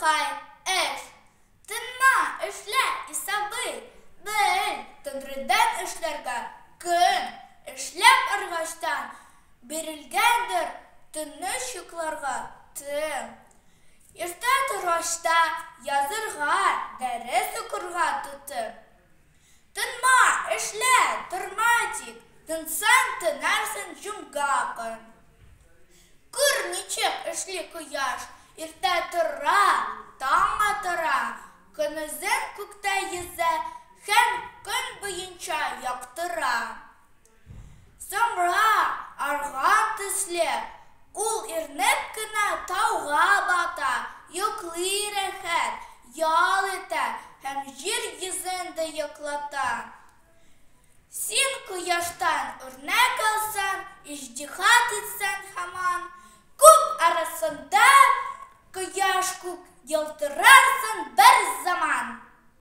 Ай-һай, эш! Тынма, эшлә, Исабый! Бел, Тәңредән эшләргә көн, Эшләп аргачтан бирелгәндер Тыныч йокларга төн. Иртә торгач та язырга, Дәрес укырга тотын. Тынма, эшлә, торма тик, Тынсаң, тынарсың җомга көн. Күр, ничек эшли кояш, Иртә тора, таң атыра, Көнозын күктә йөзә Һәм көн буенча яктыра. Соңра, арган төсле, ул ирнеп кенә тауга бата, йоклый рәхәт, ял итә һәм җир йөзен дә йоклата. Син кояштан үрнәк алсаң, иҗтиһад итсәң һаман, күп арасында кояш күк ялтырарсың бер